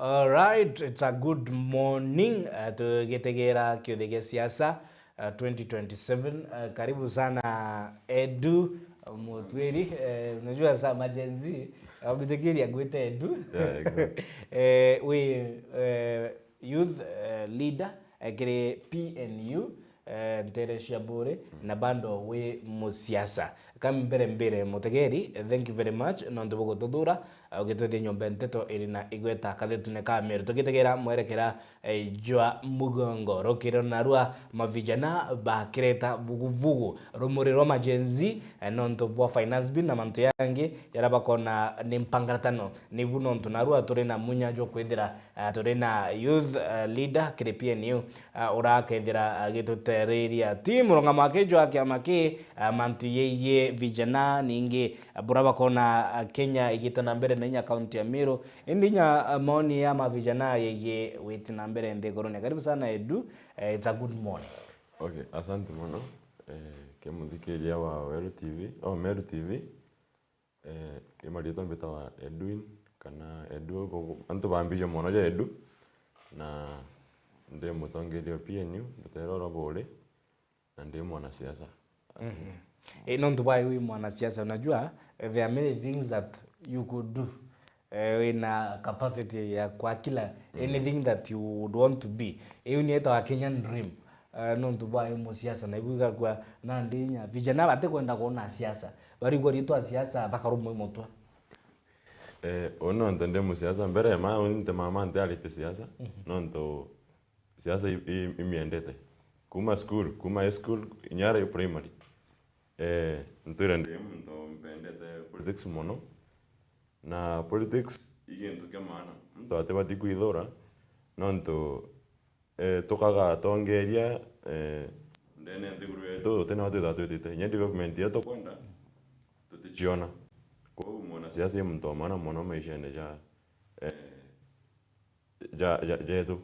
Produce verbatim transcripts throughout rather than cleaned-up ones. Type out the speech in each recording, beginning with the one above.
All right, it's a good morning. Uh, tugitegera kiuthi gia siasa uh, twenty twenty-seven. Uh, karibu sana Edu Mutwiri. Uh, unajua saa majenzi abutekeria ngwite Edu. Yeah, exactly. Eh, we uh, youth uh, leader uh, kiri P N U eh, ntere cia Buri, na bando wi musiasa. Ka mbere mbere mutegeri, thank you very much nontu bwa gututhura, eh, ugitwithia nyomba nteto iri na igweta kathetune ka Meru. Tugitegera mwerekera eh, jwa mugongo rukiro narua mavijana bakireta vuguvugu rumuri rwa majenzi eh, nontu bwa finance bill na mantu yangi yara bakona ni mpangaratano. Nibu nontu narua turi na munya jwa kwithira Ah, turi na youth ah, leader kiri P N U ah, urakethira agitutereria ti murungamo aki jwa kiama ki ah, mantu yeyie vijana ningi ah, bura bakona ah, Kenya igite na mbere na inya kaunti ya Meru indi inya ah, maoni ya mavijana yeyie witi na mbere nthigurune. Karibu sana Edu, eh, it's a good morning. Okay, asante mono. Eh, ke muthikiria wa Weru T V, oh, Meru T V. Eh, i mariitwa mbitawa Edwin, kana Edu, antu bambiji mono ja Edu, na ndi mutongeria o P N U, mbutere ura Buri, na ndi mwanasiasa. Mhm. Eh, nontu bwa wi mwanasiasa, unajua eh, there are many things that you could do. Eh, wina capacity ya kwa kila anything that you would want to be. Iu ni itawa Kenyan dream. Eh, nontu bwa wi musiasa, na ibu igakua nandi inya vijana batikwenda kwona siasa, barigwa ritwa siasa bakarumwa i mutwe. Eh, uu nontu ndi musiasa mbere, ma uu nti mama ntiarite siasa, nontu siasa i- i- imiendete. Kuma school, kuma high school, inya ari primary. Eh, ntwire ndi muntu mpendete politics mono, na politics i gintu kia maana. Muntu atibati kwithura, nontu eh, tukagatongeria eh, ndene nthiguru yetu, tutina twitha twitite. Inya development iria tukwenda, tuticiona. Kwou mwanasiasa i muntu wa maana mono maishene ja, eh, ja, ja, jetu.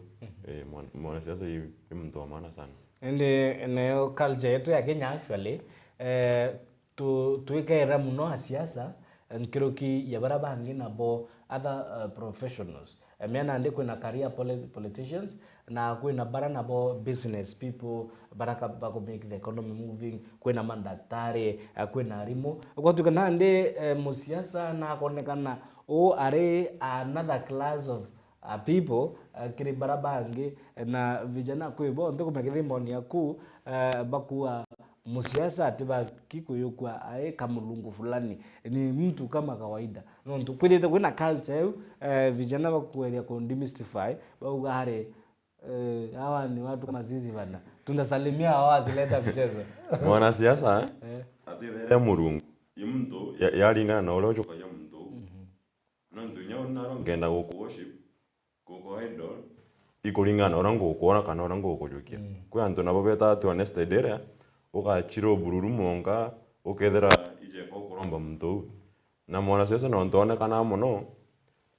Eh, mwan- mwanasiasa i, i muntu wa maana sana. Indi nayo culture yetu ya Kenya actually, eh, tu- twikaira muno a siasa nkiruki ya bara bangi nabo other uh, professionals. Eh, mea nandi kwina career poli- politicians, na kwina bara nabo business people, bara ka- bako make the economy moving, kwina mandaktari, eh, kwina arimu. Gwatuika nandi eh, musiasa nakonekana uu ari another class of uh, people uh, kiri bara bangi, eh, na vijana kwi bo ntikumenya kithimoni yaku uh, bakua musiasa atibaki kuyukua ai kamulungu fulani, ni mtu kama kawaida. Nontu kwithite kwina culture iu, eh, vijana bakugeria ku demystify, bauga hari eh, hawa ni watu kama sisi bana, tunasalimia hawa wakileta mchezo. Mwanasiasa eh? Eh. Atithere murungu i muntu ya- yaringana na uria ucukagia muntu uu. Nontu inya uni naro nkenda guku worship, guku idol, ikuringana na uria ngukwona kana uria ngukujukia. Mm. Kwi antu nabo betaga tu honest iria ugachira ubururu mwonka, ukethira ijeka ukuromba muntu uu. Na mwanasiasa nontu onekanaa mono,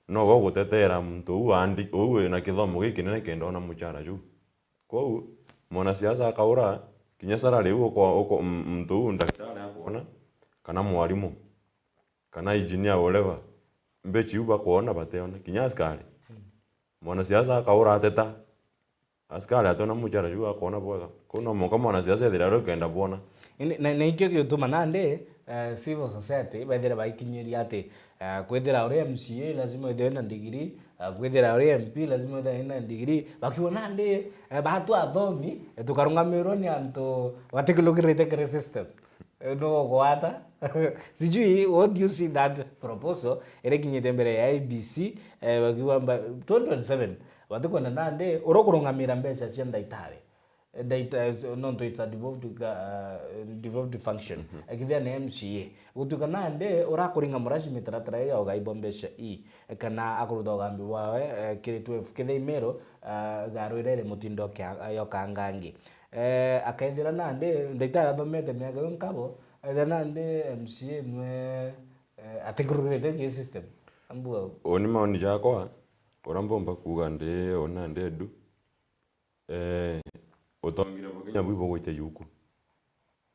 nowe ugutetera muntu uu andi- uu wina kithomo gikinene kenda ona muchara juu. Kwou mwanasiasa akaura, kinya salary iu uko- uko- m- muntu uu ndagitari akwona, kana mwarimu, kana engineer, whatever, mbecha iu bakwona bateona, kinya askari. Mwanasiasa akaura ateta, askari ationa muchara juu akwona bwega. Kwou no mwanka mwanasiasa ethire ari ukenda bwona. Indi- na- na ikio giutuma nandi eh, civil society bethire baikinyiria ati eh, kwithira uri M C A lazima withire na ndigiri, eh, kwithira uri M P lazima withire na ndigiri. Bakiuga nandi eh, batu athomi eh, tukarungamirwa ni antu batikilukirite kiri system. Eh, nugugwata. Sijui, what do you see that proposal iria ikinyite mbere ya I E B C eh, bakiuga mba- twenty twenty-seven batikwenda nandi uria ukurungamira mbeca cia ndaitari. Eh, ndaita- eh, nontu it's a devolved, uh, devolved function. Akithia ni M C A gutuika nandi urakuringa muraci mitaratara ya ugai bwa mbeca ii, eh, kana akuruta ugambi bwawe eh, kiri twelve kithia imero uh, garwirere mutindo kia- yokangangi. Eh, akethira nandi ndaitari athomete miaka iyo nkabo, ethira nandi M C A imwe eh, atikurugirite ki system. Ambua uu ni maoni jakwa, uria mbomba kuuga ndi uu nandi Edu. Eh, utongire bwa Kenya bwi bugwite juku.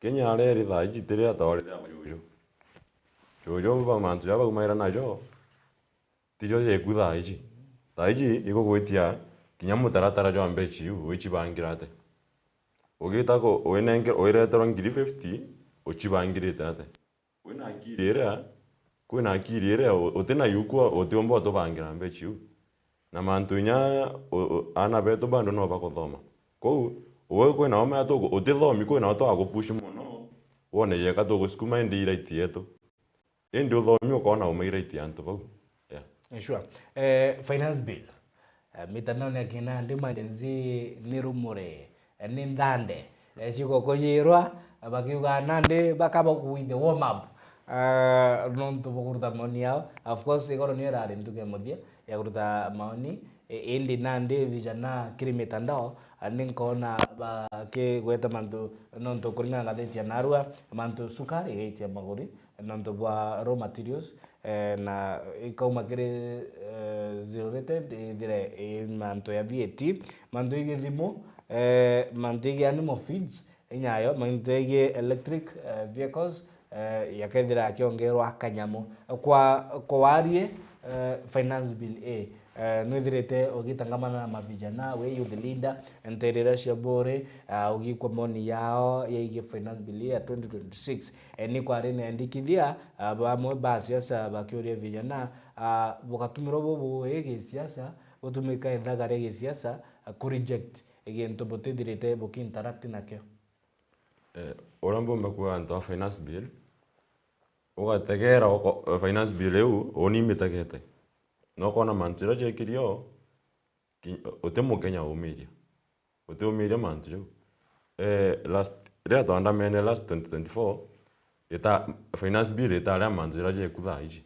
Kenya aria iri thaa iji tiri ataorire aba juju. Juju ba mantu ja baumaira najo, tijo jeku thaa iji. Thaa iji igugwitia kinya mutaratara jwa mbeca iu wicibangira ate? Ugita ku-, winenge-, wireterwa ngiri fifty, ucibangirite ate? Kwina akiri iria, kwina akiri iria u-, utina yukua utiumba utubangira mbeca iu. Na mantu inya u-, u-, aana betu bado no bakuthoma. Kwou, uwe kwina ome atuku-, utithomi kwina atu agupush mono, wone yeka tugucikuma indi i right yetu. Indi uthomi ukoona uma i right ya antu bau. Yeah. Sure. Eh, finance bill. Eh, mitandaone ya kinandi ma Gen Z ni rumure, eh, ni nthande. Eh, cigukujirwa, eh, bakiuga nandi bakaba kuithe warm up. Eh, nontu bwa kuruta maoni yao. Of course, igoro niyo irari ntuku ya muthia ya kuruta maoni. Eh, indi nandi vijana kiri mitandao, eh, ni nkoona bakigweta mantu nontu kuringana na ngatheti ya Narua, mantu sukari igaitia maguri nontu bwa raw materials, eh, na ikauma kiri, eh, zero rated, ithire i mantu ya V A T, mantu igi thimu, eh, mantu igi animal feeds, inyayo, mantu igi electric, eh, vehicles, eh, yakethira akiongerwa kanyamu. Kwa, kwa warie, eh, finance bill A, eh, nwithirite ugitangamana na mavijana, wi youth leader, nteere iria cia Buuri, ah, ugikwa maoni yao yaigie finance bill ya twenty twenty-six. Eh, ni kwari na endikithia, ah, bamwe ba siasa bakiuria vijana, ah, bugatumirwa bubuui gisiasa, butumika ithagaria gisiasa, ah, ku reject gintu butithirite buki interact nakio. Eh, uria mbumba kuuga antu a finance bill, ugategera uko-, finance bill iu, uni imitegete. Na ukoona mantu jaria jekirio, ki-, uti Mukenya umiria. Uti umiria mantu jau. Eh, last, riria twandamene last twenty twenty-four, ita-, finance bill itari a mantu jaria jeku thaa iji.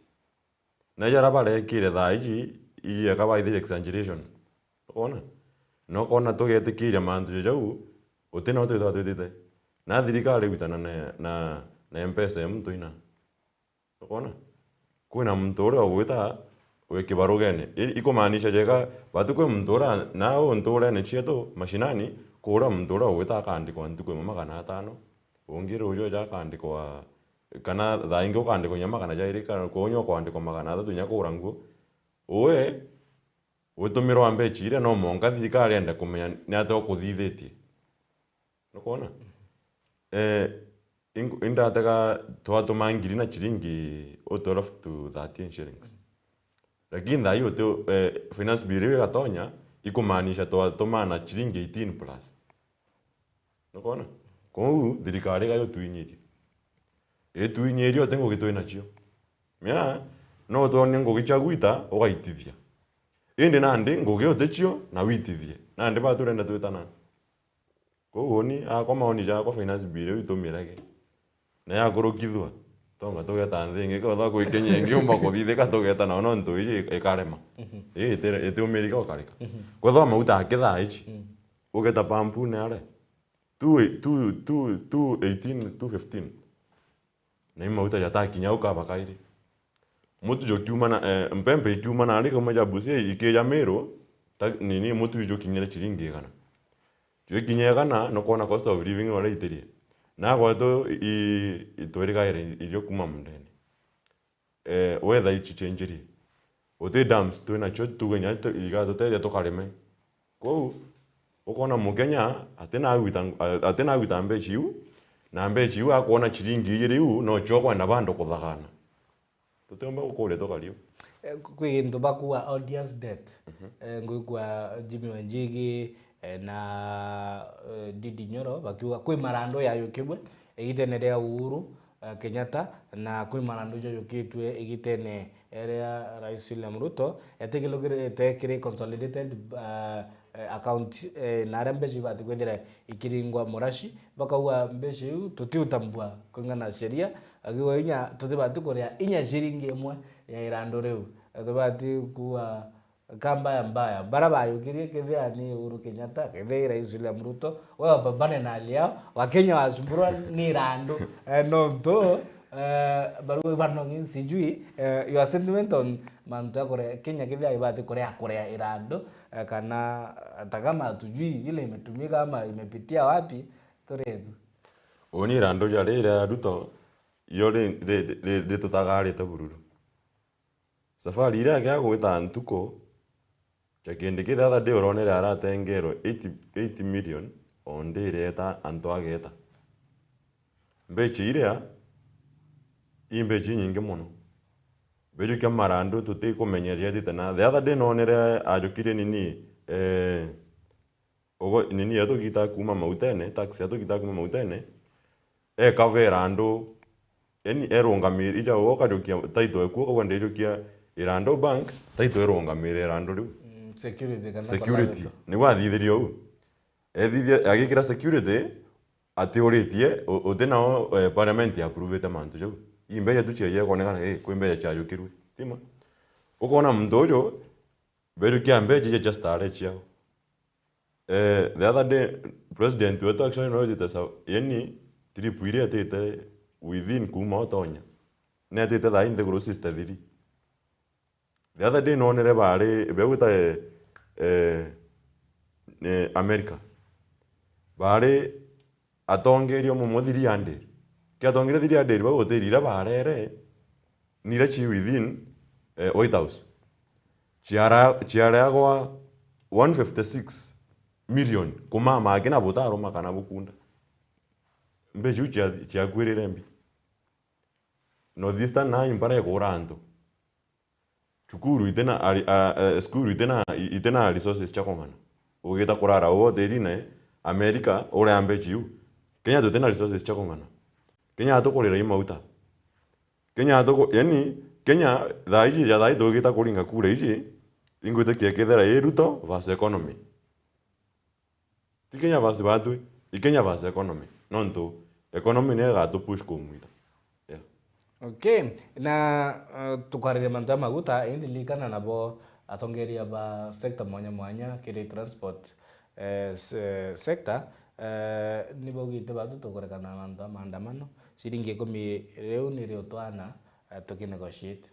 Na jaria barekire thaa iji, iji eka baithire exaggeration. Ukoona? Na ukoona tugetikiria mantu ja jau, uti na utwitwa twitite. Na thirikari igwitana na, na, na M-Pesa ya muntu ina. Ukoona? Kwina muntu uria ugwita wi kibarugene. I-, ikumaanisha jega, bati kwi muntu uria, na u nturene cietu, mashinani, kuria muntu uria ugwita akandikwa ntuku imwe magana atano, ungi ruju aja akandikwa, kana thaa ingi ukandikwa inya magana jairi, kana kuunya ukwandikwa magana athatu inya kugura nguo. Uwe, witumirwa mbeca iria no mwanka thirikari yende kumenya ni atia ukuthithitie. Nukwona? Eh, ink-, indatega twatuma ngiri na chiringi o twelve to thirteen shillings. Lakini thaa hii uti, eh, finance bill iu igatonya, ikumaanisha twatuma na chiringi eighteen plus. Nukwona? Kwou thirikari iga yutwinyirie. Itwinyirie uti ngugi twi nacio. Mia, no utwonie ngugi cia gwita, ugaitithia. Indi nandi ngugi uticio, na witithie. Nandi ba turenda twitana. Kwou uni, akwa maoni jakwa finance bill iu itumirage. Na yakurukithua, tonga tugeta nthi ingi, kethwa kwi Kenya ingi umba kuthithika tugeta nao, nontu iji ikarema. Mhm. Ii iti-, itiumirika ukarika. Mhm. Kwethwa mauta aki thaa ici, mm, ugeta pampune aria, two, two, two, two eighteen, two fifteen. Na i mauta jatakinya au kaba kairi. Mutu jukiuma na, eh, mpempe ikiuma nari kauma ja Busia ikija Meru, ta, nini, mutu ijukinyire chiringi igana. Jukinya igana, nukwona cost of living uria itirie. Na gwetu i, i, itwirikaire irio kuma mundene. Eh, weather ichichenjirie. Uti dams twinacio tuge nya tu-, igatutethia tukarime. Kwou, ukona Mukenya atina agwita, atina agwita mbeca iu, na mbeca iu akwona chiringi ijiri iu, nocio akwenda bandu kuthagana. Tutiumba gukuria tukari u. Eh, kwi gintu bakuga audience death. Mhm. Eh, ngwigua Jimmy Wanjigi, eh, na, eh, Ndindi Nyoro bakiuga kwi marandu yayukirwe igitene ria Uhuru, eh, Kenyatta, na kwi marandu jayukitwe igitene ria Rais William Ruto, etigilukirite kiri consolidated, eh, eh, account, eh, na aria mbeca ibati kwithira ikiringwa muraci, bakauga mbeca iu tutiutambua kuringana na sheria, akiuga inya tutibati kuria inya ciringi imwe ya irandu riu. Eh, tubati kuuga ka mbaya mbaya. Bara bayukirie kethira ni Uhuru Kenyatta, kethira i Rais William Ruto, we wapambane na hali yao, Wakenya wacumburwa ni irandu. Eh, nontu, eh, barua ibanogi sijui, eh, your sentiment on mantu ya kuria, Kenya kethira ibati kuria, kuria irandu, eh, kana hata kama hatujui ile imetumika ama imepitia wapi, turi tu. Uni irandu ja riria Ruto, iyo ri, ri, ri, ritutagarite bururu. Safari iria agia gwita ntuku, Ja kindi ki, the other day uronere aratengerwe eight, eight million o ndireta antu ageta. Mbechi iria i mbechi nyingi mono. Mbechi kia marandu tutikumenya cietite na. The other day nonere ajukirie nini, eh, ugo, nini ya tugita kuma mautene, tax ya tugita kuma mautene, ekavera andu, yani erungamire, ija ugo kajukia title eku, ukauga ndijukia Irandu Bank, title erungamire Irandu riu. Mm, security kana Security. Niguo athithirie uu. Ethithia, agikira security, atiuritie, u-, uti nao, eh, parliament ya approve-ite mantu jau. Ii mbeca tu ciagia ikonekana, eh, kwi mbeca ciajukirue. Tima? Ukona muntu uju, mbeca kia mbeca ija just are ciao. Eh, the other day, president wetu actually no ejite sa-, yani, trip iria etite within kuma otonya. Netite thaa ii nthiguru sister three. The other day nonere bari, begwita, eh, eh, eh, America. Bari atongeria momo three hundred. Ki atongeria three hundred bau hoteli iria barere, ni iria ci within, eh, White House. Ciara-, ciareagwa one fifty six million, kumama aki na butaruma kana bukunda. Mbeca iu cia-, ciakuirire mbi. North Eastern na impara ikura antu. Cukuru itina ari-, a, a, cukuru itina, i-, itina resources cia kung'ana. Ugita kurara uu hotelini, America, uria mbechi iu. Kenya tutina resources cia kung'ana. Kenya atukurira i mauta. Kenya atuku-, yani, Kenya, thaa iji, ja thaa iji tugita kuringa kura iji, ingwitikia kethira i Ruto versus economy. Ti Kenya versus batwi, i Kenya versus economy. Nontu economy niyo igatu push kumwita. Yeah. Okay, na, uh, tukwariria mantu ja maguta, indi ririkana nabo atongeria ba sector mwanya mwanya kiri transport, eh, se-, sector, eh, nibaugite batu tukurekana na mantu ja maandamano. Ciringi ikumi riu nirio twana, eh, tukinegotiate.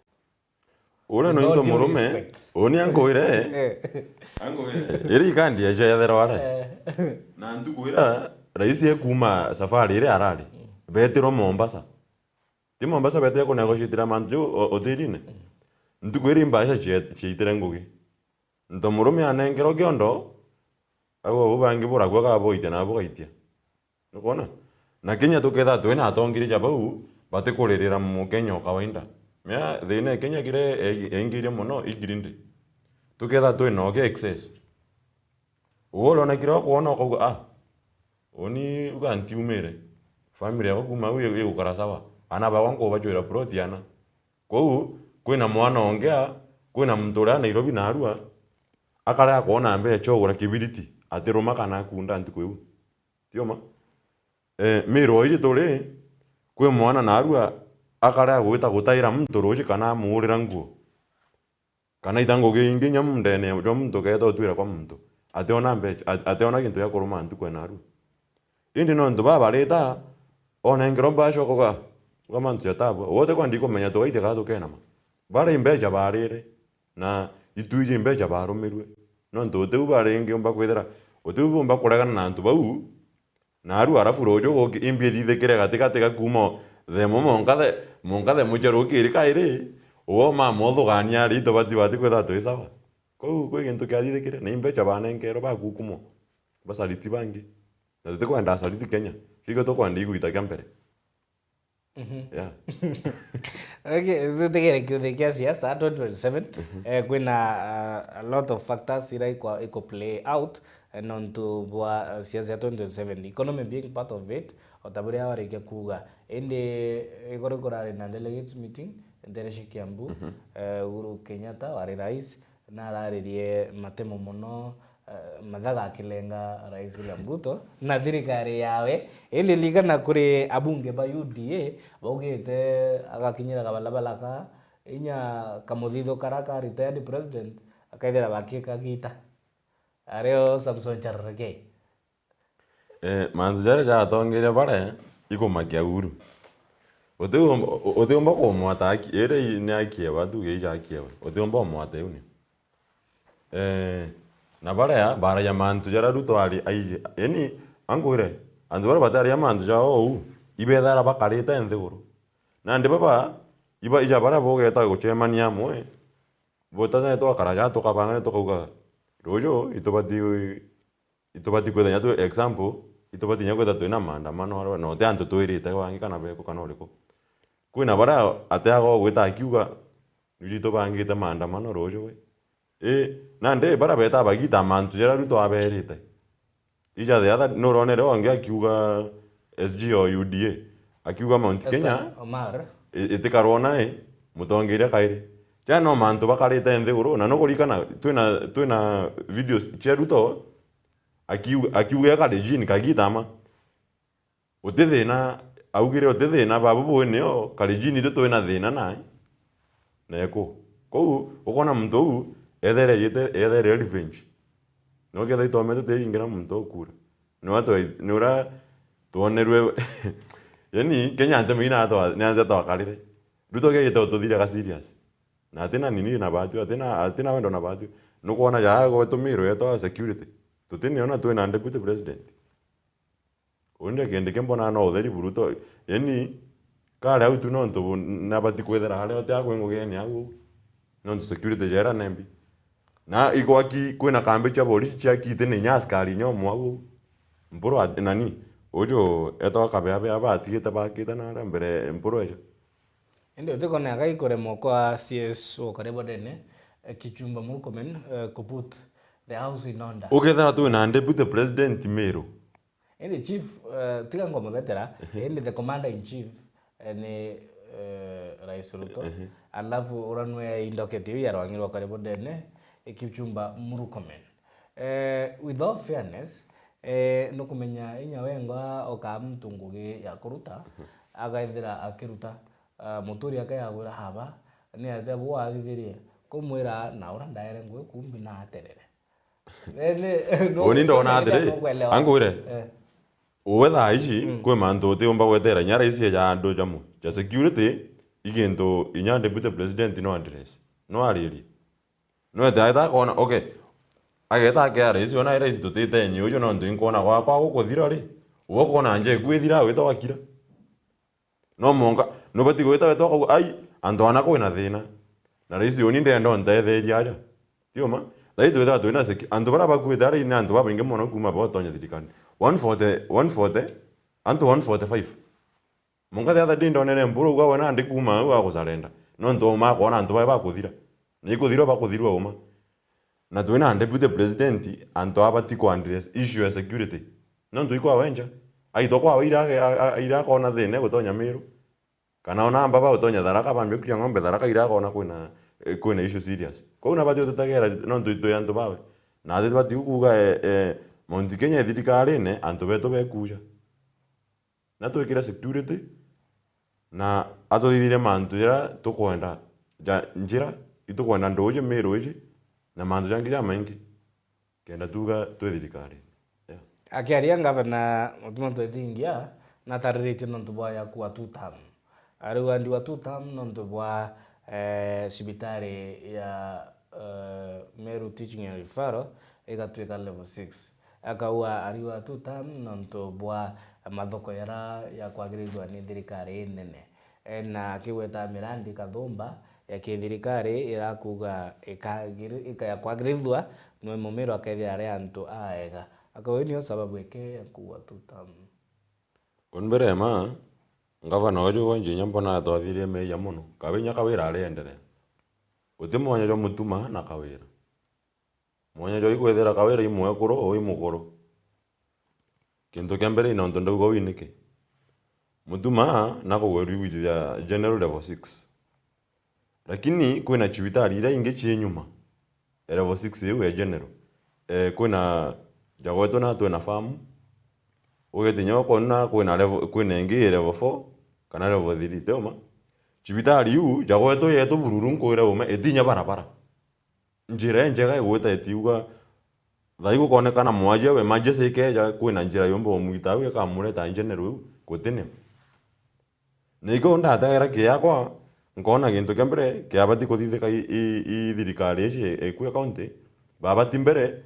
Uria no into murume, uni ankwire. Eh. Ankwire. Iri ikandi ya cia yatherwa re. Eh. Na ntuku ira rais ekuma safari iri arari, betirwe Mombasa. Ti Mombasa betire kunegotiatira mantu jau o-, hotelini. Ntuku iri mbaca cia-, ciaitire ngugi. Nto murume anengerwa kiondo, agwe bu bangi buragua kaba boitia na bugaitia. Nukwona? Na Kenya tuketha twina atongeria ja bau, batikuririra Mukenya o kawaida. Mea thina e Kenya kiria e-, eingirie mono i green tea. Tuketha twina oge excess. Uwe uriona kiria ukwona ukauga, "Ah, uni uga ntiumire. Family yakwa kuma au i-, igukara sawa. Ana bakwa nkubacwira plot ana." Kwou, kwina mwana ongea, kwina muntu uria Nairobi na Arua, akarea kwona mbeca cia ugura kibiriti, atiruma kana akunda ntuku iu. Tiuma? Eh, Meru iji turi, kwi mwana narua akarea gwita gutaira muntu ruuji kana amuurira nguo. Kana ita ngugi ingi inya mundene jwa muntu ukeeta utwira kwa muntu. Ationa mbeca, at-, ationa gintu gia kuruma ntuku e narua. Indi nontu baba barita, onengerwa mbaca ukoga, uga mantu jatabwa. Wote kwa ndikumenya tugaitia kana tukenama. Bara imbeca barire, na itwiji imbeca barumirwe. Nontu utiu baringiumba kwithira, utiu bumba kuregana na antu bau, Naru arafu ruuju guki-, imbi ithithikire gatigati ga kuuma o themo monka the-, monka themo cia rukiri kairi, uwe mama uthugania ari, itubati bati kwithirwa twi sawa. Kwou kwi gintu kiathithikire, na imbeca banenkerwe bakukumwa, bacariti bangi. Na tutikwenda acariti Kenya, cio ikio tukwenda igwita kia mbere. Mhm. Yeah. Okay, tutegere kiuthi kia siasa twenty twenty-seven. Mhm. Eh, kwina, ah, a lot of factors ira ikwa-, iko play out, eh, nontu bwa, eh, siasa ya twenty twenty-seven. Economy being part of it, o ta buria warikia kuuga. Indi igoro kurari na delegates meeting, ntere cia Kiambu, mhm, eh, Uhuru Kenyatta wari rais, nararirie matemo mono, eh, mathaga akilenga Rais William Ruto na thirikari yawe. Indi ririkana kuri abunge ba U D A baugite agakinyira kabalabala ka inya kamuthithu kara ka retired president, akaithira bakikagita. Ario Samson Cherargei. Eh, mantu jaria jatongeria bare, ikumakia Uhuru. Utiumba, u-, utiumba kumwata aki-, iri i-, ni akiewa tu, geija akiewa. Utiumba umwata iu ni. Eh, na baria, baragia mantu jaria Ruto ari aiji. Yani, ankwire, antu baria bataragia mantu jao uu, ibethara bakarite nthiguru. Nandi baba, iba, ija baria bugeta gucemania amwe, Butana ni twakara ja tukabanga ni tukauga, Ruuju itubati, itubati kwithira tu example, itubati nya kwithira twina maandamano aria, na uti antu twirite bangi kana beku kana uriku. Kwina baria ateaga gwita akiuga, "Niju tubangite maandamano ruuju we." Ii, nandi baria betaa bagita mantu jaria Ruto aberite. Ija the other, nuronere ongi akiuga S G o U D A, akiuga Mount Kenya Omar. I-, itikarwo nae mutongeria kairi. Jaa no mantu bakarite nthiguru, na nukurikana twina, twina videos cia Ruto akiu-, akiuga e Kalenjin kagita ma. Uti thina, augire uti thina, babu bui nio, Kalenjin itu twina thina nae. Neku. Kou, ukona muntu uu, ethere ejite, ethere revenge. No ketha itomete tiringira muntu uu kura. Ni ura twa-, ni ura twonerwe, yani, Kenya Anthem ina atwa-, ni atwa twakarire. Ruto kejite ututhire ga serious. Na atina nini na batwi, atina, atina wendo na batwi. Nukwona ja gwetumirwe etwa security. Tutiniona twina deputy president. Undi kindi kimbonaa no utheri buru to, yani, kari au tu nontu bu-, nabati kwithira aria uti akwi ngugene au. Nontu security jera nembi. Na igwaki kwina kambi cia borisi ciakite ni inya askari inya umwe au. Mpuru at-, nani? Uju etwa Kabeabea batigite bakite na aria mbere Mpuru eja. Indi utikone agai kuremwa kwa C S o Karibodene, eh, Kipchumba Murkomen, eh, kuput the house in order. Ukethira twina deputy president Meru. Indi chief, eh, tiga ngomuthetera, indi the commander in chief, eh, ni, eh, Rais Ruto. Ehe. Alafu uria nwe indoketi iu ya rwangi rwa Karibodene, eh, Kipchumba Murkomen. Eh, with all fairness, eh, nukumenya inya wengwa okaa muntu ngugi ya kuruta, agaithira akiruta, ah, muturi akayagwira haba, ni atia bu wathithirie? Kumwira na uria ndaere ngugi kumbi na aterere. Uni ndona atiri, angwire, eh, uwe thaa ici, mm, kwi mantu utiumba gwetera inya raisi ja andu jamwe ja security, i gintu inya deputy president no address, no aririe. No ete aeta akona, okay, ageta akea raisi, ona raisi tutite nyi uju nontu inkwona gwakwa gukuthira ri, uwe ukona nja ikwithira wita wakira. No mwanka, nubati gwita weta ukauga, "Ai, antu ana kwina thina. Na raisi uni ndenda untetheria aja." Ti uma? Thai twitha twina seki-, antu bara bakuite ara ni antu babaingi mono kuma botonya thirikari. One forty, one forty, antu one forty-five. Mwanka the other day ndonere Mpuru uga we nandi kuma au agusarenda. Nontu uma akwona antu bae bakuthira. Na ikuthirwa bakuthirwa uma. Na twina deputy president, antu aba bati ku address issue ya security. Nontu ikwa wenja. Aitwa kwa ira, a-, a-, ira akona thina gutonya Meru. Kana ona amba ba gutonya Tharaka, bambia kukia ng'ombe Tharaka ira akona kwina, eh, kwina issue serious. Kou na bati ututagera nontu itwi antu bawe. Na ati bati kuuga, eh, eh, Mount Kenya ithirikarine, antu betu bekuja. Na twikire security, na atuthithire mantu jaria tukwenda ja njira, itukwenda nduuji, miruuji, na mantu jangi jamaingi, kenda tuuga twi thirikarine. Yeah. Akiaria, Ngavana Mutuma Ntwethingia natariritie nontu bwa ya kuwa two term. Ariuga ndiwa two term nontu bwa, eh, cibitari ya, eh, Meru Teaching and Referral igatwika level six. Akauga ariuga two term nontu bwa mathoko jaria jakwagirithua ni thirikari inene. E, na akigweta mirandi kathumba ya kithirikari irakuga ikagiri-, ika-, ya kwagirithua, nwe Mumiru akethira ari antu aega. Akauga ii niyo sababu eke ya kuwa two term. Uni mbere ma, ngavana uju wa Njinya mbona atwathirie meeyia mono. Kabinya Kawira arienderea. Guti mwanya jwa Mutuma na Kawira. Mwanya jwa ikwithira Kawira i mwekuru, uu i mukuru. Kintu kia mbere, nontu ndauga uu niki? Mutuma nakugwirua igwitithia general level six. Lakini kwina cibitari iria ingi cii nyuma ya level six iu ya general. Eh, kwina Jagwetu na twina farm. Ugetinya ukona kwina level, kwina ingi i level four kana level three, ti uma? Cibitari iu, Jagwetu yetu bururu nkwire ume, itinya barabara. Njira injega igwita itiuga, thai gukonekana mwajia we emergency ikeja, kwina njira yumba umwita au ikamureta general iu, gutine. Na igo ndategera kiakwa, nkona gintu kia mbere kiabati kuthithika i, i, i thirikari ici iku ya county, babati mbere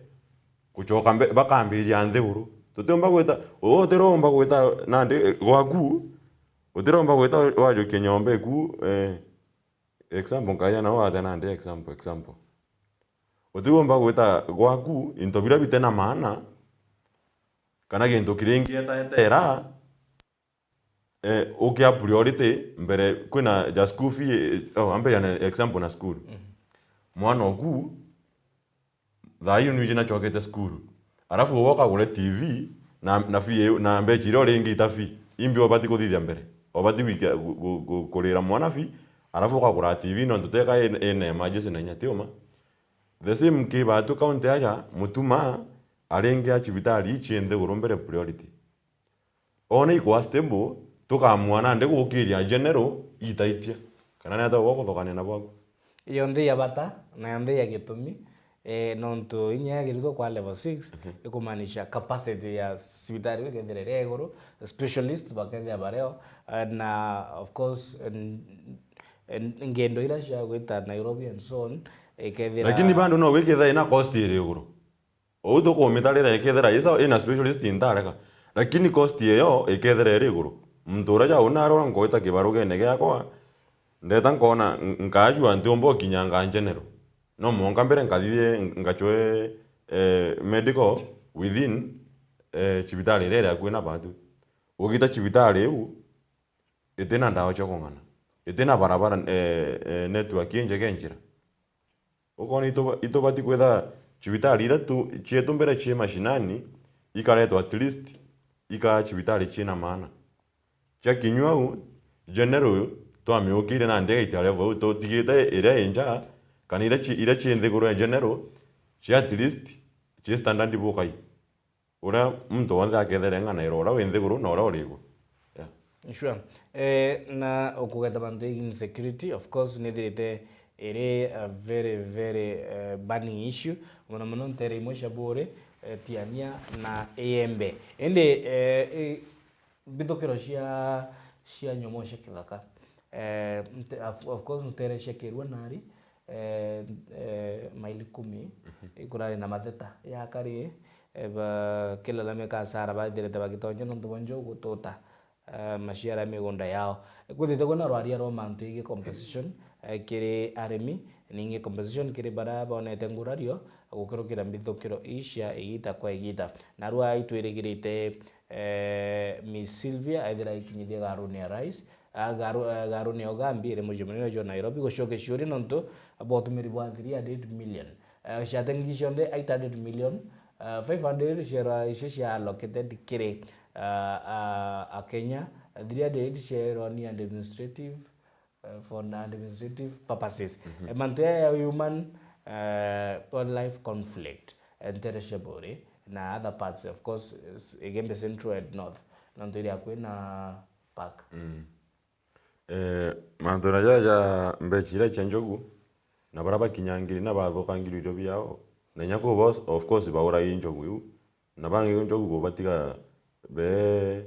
gucoka mbe-, bakambiria nthiguru. Tutiumba gwita, utiromba gwita nandi, eh, gwaku, utiromba gwita wajukia nyomba iku, eh, example, nkaja nao ate nandi example, example. Utigomba gwita gwaku into biria bite na maana, kana gintu kiringi etaetera, eh, ukia priority mbere. Kwina ja school fee, eh, oh, ambe an example na school. Mhm. Mwana oku, thaa hii nwiji nachokete school. Alafu uwe ukagure T V, na, na fee iu, na mbecha iria uringita fee. Imbi obati kuthithia mbere? Obati gwika, gu-, gu-, gu-, kurira mwana fee, alafu ukagura T V nontu teka in, in emergency na inya tiuma. The same ki batu county aja, Mutuma, aringia cibitari ici nthiguru mbere priority. Ona ikwa stable, tukamua nandi gukiria general itaitia. Kana ni atia ugwe ukuthokania na bwaku? Yonthe ya bata, na yonthe ya gitumi, eh, nontu inya yagirithwa kwa level six, mhm, ikumaanisha capacity ya cibitari ikethira iri iguru, specialist bakethira bario, eh, na of course, n-, n-, ngendo ira cia gwita Nairobi and so on, ikethira. Lakini bado no wikethira ina cost iri iguru. Uu tukumitarira ikethira isa ina specialist ntareka. Lakini cost iyo ikethira iri iguru. Muntu uria jau narora ngwita kibarugene giakwa, ndeta nkona n-, nkajua ntiumba ukinyanga general. No mwanka mbere nkathithie ngachwe, eh, medical within, eh, cibitari iria iri akui na batu. Ugita cibitari iu, itina ndawa cia kung'ana. Itina barabara, eh, eh, network injega njira. Ukona ituba-, itubati kwitha cibitari iria tu-, cietu mbere cii mashinani, ikaretwa at least, ikaa cibitari ciina maana. Cia kinyua au, general uyu, twamiukire nandi igaitia level au, tutigite iria inja, kana iria ci-, iria cii nthiguru ya general, cia at least, cii standard bukai. Uria muntu wonthe akethera eng'anaira uria wi nthiguru na uria uri iguru. Yeah. Sure. Eh, na ukugeta mantu ya insecurity, of course, nithirite iri a very, very, eh, burning issue, mono mono ntere imwe cia Buuri, eh, Tiania na Iembe. Indi, eh, i-, mbithukiro cia, cia nyomo cia kithaka, eh, nte-, of, of course, ntere cia Kirua nari, eh, eh, maili kumi, mhm, ikurari na matheta. Ya kari, eh, ba-, kila lami kasara baithirite bagitonya nontu bwa njogu gututa, eh, maciara ya migunda yao. Kwithite kwina rwaria rwa mantu igie compensation, eh, kiri arimi, ningi compensation kiri baria bonete ngurario gukirukira mbithukiro ii cia igita kwa igita. Narua itwirigirite, eh, Miss Sylvia aithira ikinyithie garuni ya rais, a, garu-, eh, garuni ya ugambi iri mucii munene jwa Nairobi gucokia ciuria nontu bwa utumiri bwa three hundred million. Eh, ciatengi cionthe eight hundred million, eh, five hundred ciera icio cia allocated kiri, eh, a, a Kenya, three hundred ciera ni administrative, eh, for administrative purposes. Mhm. Eh, mantu ya, ya human, eh, wildlife conflict, eh, ntere cia Buuri na other parts, of course, s-, Igembe Central and North, nontu iri akui na park. Mm. Eh, mantu na jaja mbecha iria cia njogu, na baria bakinyangiri na bathukangirwe irio biao, na inya kuu bo, of course, bauragi njogu iu, na bangi njogu bo batiga be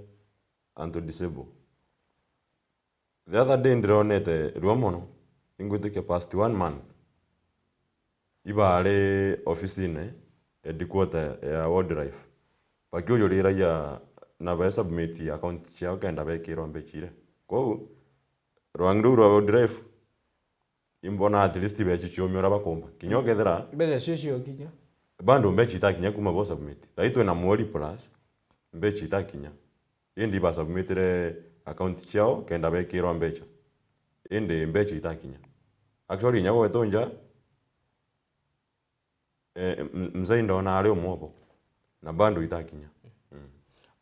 antu disable. The other day ndironete rua mono, ingwitikia past one month, ibaari ofisine headquarter ya Wildlife, bakiujuriragia na be submit account ciao kenda bekirwa mbecha iria. Kwou, rwangi ruu rwa Wildlife, imbona at least mbecha ciumia uria bakumba. Kinya ukethira mbecha cio ciokinya, bado mbecha itakinya kuma bo submit. Thai twina mweri plus, mbecha itakinya. Indi basubmitire account ciao kenda bekirwa mbecha. Indi mbecha itakinya. Actually, inya gwetu nja, eh, m-, mzee ndona ari umwe obo. Na bado itakinya. Mm.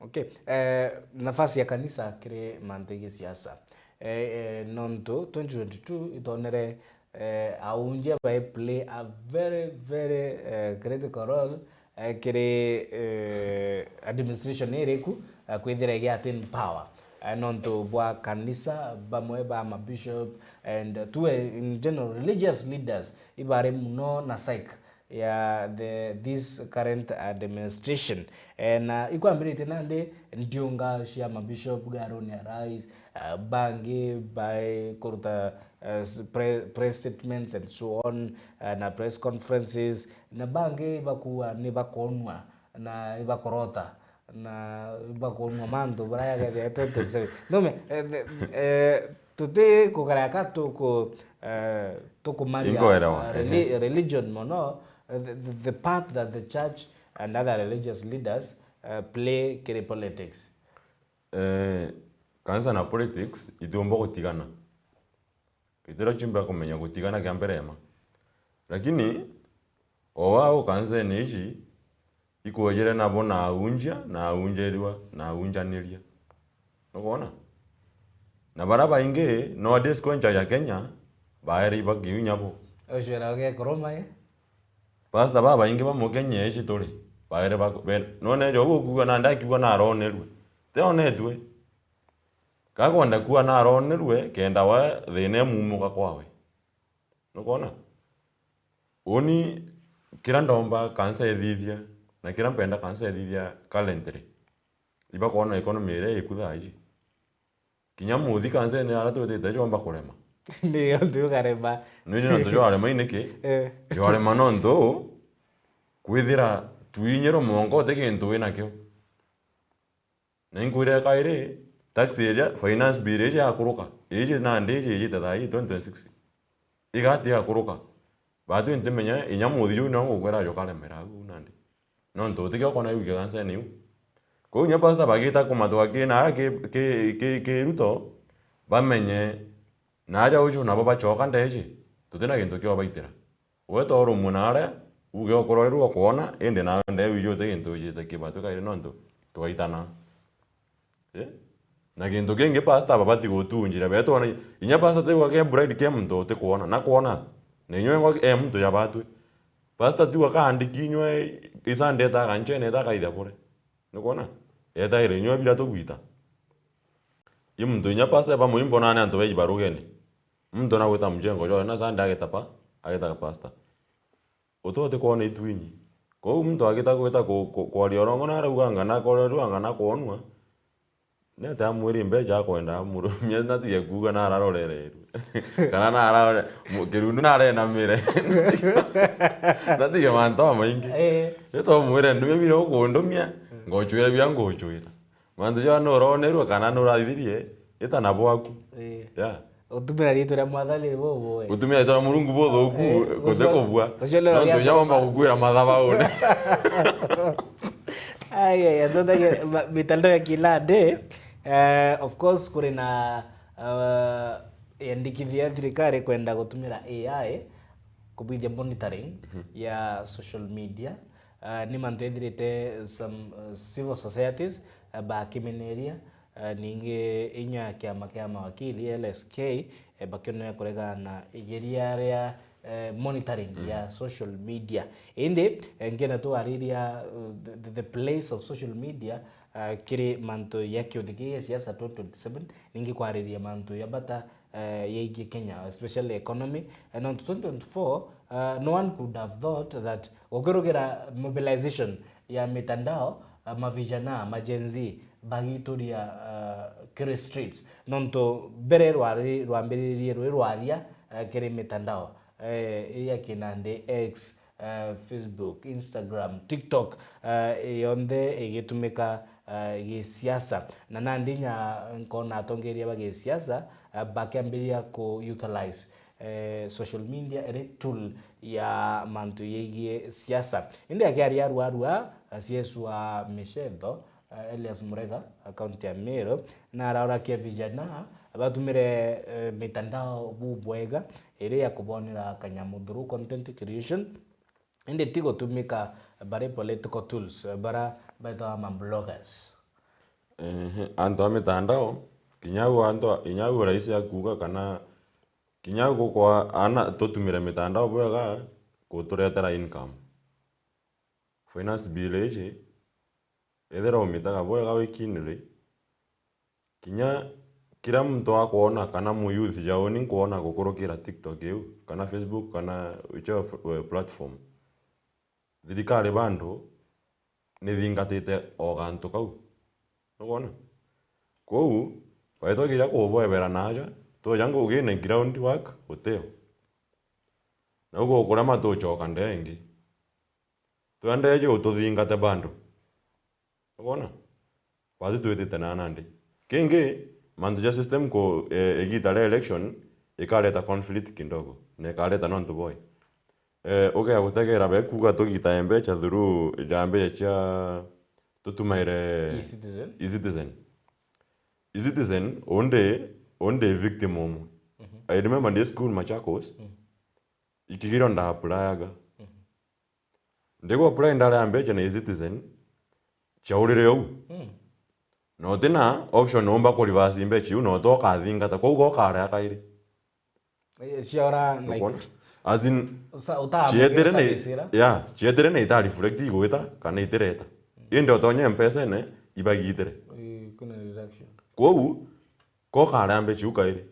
Okay. Eh, nafasi ya kanisa kiri mantu ya siasa. Eh, eh, nontu twenty twenty-two itonere, eh, aunjia bai play a very, very, eh, critical role, eh, kiri, eh, administration iri ku, eh, kwithira igi attain power. Eh, nontu bwa kanisa, bamwe ba ma bishop and, eh, tuwe in general religious leaders ibari muno na psych ya the, this current administration. Eh, na ikwambiritie nandi ndiunga cia ma bishop garuni ya rais, eh, bangi bai kuruta, eh, s-, pre-, press statements and so on, eh, na press conferences, na bangi ibakuwa ni bakonwa na ibakorota na ibakonwa mantu baria yagethete twenty twenty-seven. Nome, eh, the, eh, tuti kukaraka tuku, eh, tukumaria, ingoerewa, eh, reli-, ehe, religion mono, uh, the, the, the part that the church and other religious leaders uh, play kiri politics? Eh, kanisa na politics itiumba gutigana. Itira chimba kumenya gutigana kia mbere ema. Lakini o wao kanisene iji ikwejere nabo na aunjia, na aunjerua, na aunjaniria. Nukwona? Na bara baingi nowadays kwa ncha ya Kenya baere ibakiu nyabo. Ucio era ugekoroma, eh? Pastor babaingi ba Mukenya ici turi baere ba, be, none jo gukuga na ndakiuga na aronerue. Te onetue. Gakwenda kuuga na aronerue kenda we thina imumuka kwawe. Nukwona? Uni kira ndomba kanisa ithithia, na kira mpenda kanisa ithithia currently. Ibakwona economy iria iku thaa iji. Kinya muthi kanisene aria twitite jwomba kurema. Ni untu ukarema. Nini nontu jwarema iniki? Eh. Jwarema nontu kwithira twinyirwe mongo uti gintu winakio. Na inkwire kairi, tax iria, finance bill iji yakuruka. Iji nandi iji ijite thaa ii twenty twenty-six. Igati yakuruka. Batu ntimenya, inya muthi juu no ngukwira ajo karemera au nandi. Nontu utikio kona iu kigansene iu. Kou inya pastor bagita kumatwa kina ara ki, ki, ki, ki Ruto, bamenye na aja uju nabo bachoka ndeji, tutina gintu kio baitira. Weta urumwe na aria, uge okororerwa kwona, indi nawe ndeu iju uti gintu ujite kibatu kairi nontu twaitana. Eh? Na gintu kingi pastor babati gutunjira, betwa na inya pastor tigwa ke bright ke muntu utikwona, na kwona. Na inywe ngwa e muntu ya batwi. Pastor tigwa kaandiki inywe isande ta kanchene ta kaitha bure. Nukwona? Etaire inywe bira tugwita. I muntu inya pastor bamwe imbona ni antu beji barugeni. Muntu nagwita mjengo jo na sande ageta pa, ageta pastor. Utu utikwona itwinyi. Kou muntu agita gwita ku, ku, kwaria urongo na arauganga na akorerwanga na kwonwa. Nete amwiri mbeja akwenda amurumia na tige kuuga na ararorererwe. Kana na ararore, mu, kirundu na arenamire. Na tige mantu amaingi. Eh. Ito mwire ndumia bira ukundumia, ngochwira bia ngochwira. Mantu ja nuronerwe kana nurathirie, ita na bwaku. Eh. Yeah. Utumira ritwa ria Mwathani ribubu, eh. Utumira ritwa ria Murungu buthuku, eh, guti ucio, kubua. Ucio nero nontu gia inya womba gukuira mathabaune. Ai, ai, ai, tuthage ma, mitandao ya kila day. Eh, of course, kuri na, eh, yendikithia ya thirikari kwenda gutumira A I kubwithia monitoring, mhm, ya social media. Eh, ni mantu ethirite some, eh, civil societies, eh, bakimeneria, eh, ningi inya kiama kia mawakili, L S K, eh, bakionania kuregana na igeria ria, eh, monitoring, mm, ya social media. Indi, eh, ngienda twariria, uh, the, the, the place of social media, uh, kiri mantu ya kiuthi kii gia siasa twenty twenty-seven, ningi kwariria mantu ya bata, eh, yegie Kenya, especially economy. Eh, nontu twenty twenty-four, uh, no one could have thought that gukirugira mobilization ya mitandao, uh, mavijana, ma Gen Z bagituria, uh, kiri streets. Nontu mbere rwari, rwambiririe rwi rwaria, uh, kiri mitandao, eh, iria kinandi X, eh, Facebook, Instagram, TikTok, eh, yonthe igitumika, eh, gisiasa. Na nandi inya nkona atongeria ba gisiasa, eh, bakiambiria ku utilize, eh, social media iri tool ya mantu yegie siasa. Indi akiaria arua arua, eh, C S wa Mishetho, eh, Elias Murega, a county ya Meru, na araurakia vijana batumire, eh, mitandao bubwega iri ya kubonera kanyamu through content creation, indi ti gutumika bari political tools, eh, bara betawa ma bloggers. Ehe, antu a mitandao, kinya au antu a, kinya au rais akuuga kana kinya au gukwa ana tutumire mitandao bwega guturetera income. Finance bill iji, ethira umitaga bwega wikinire, kinya kira muntu akwona kana mu youth ja uni nkwona gukurukira TikTok iu, kana Facebook, kana whichever f-, eh, platform, thirikari bado nithingatite o gantu kau. Nukwona? Kwou, baitwa kinya kubwebera naja, twoja ngugine ground work utio. Na uguo kurema tucoka ndengi. Twendeje ututhingate bado. Nukwona? Basi twitite na nandi. Kingi, mantu ja system ku, eh, igita ria election, ikareta conflict kidogo, na ikareta nontu boi. Eh, ugea gutegera be kuuga tugitae mbecha through ja mbecha cia tutumaire E-Citizen. E-Citizen. E-Citizen, undi, undi victim umwe. Mhm. I remember ndi school Machakos, Mm. ikigiro nda applyaga. Mhm. Ndigo apply ndare ya mbecha na E-Citizen, chaurire ou. Mm. Na utina option umba ku reverse mbecha iu, na uti ukathingata, kwou go ukarea kairi. Eh, ciaura na Ukwona? As in, Sa-, uta-, cietere na, service ira? Yeah, cietere na ita reflect igwita, kana itireta. Indi utonye Mpesa-ine, ibagitire. Eh, kuna deduction. Kwou, ko ukarea mbecha iu kairi.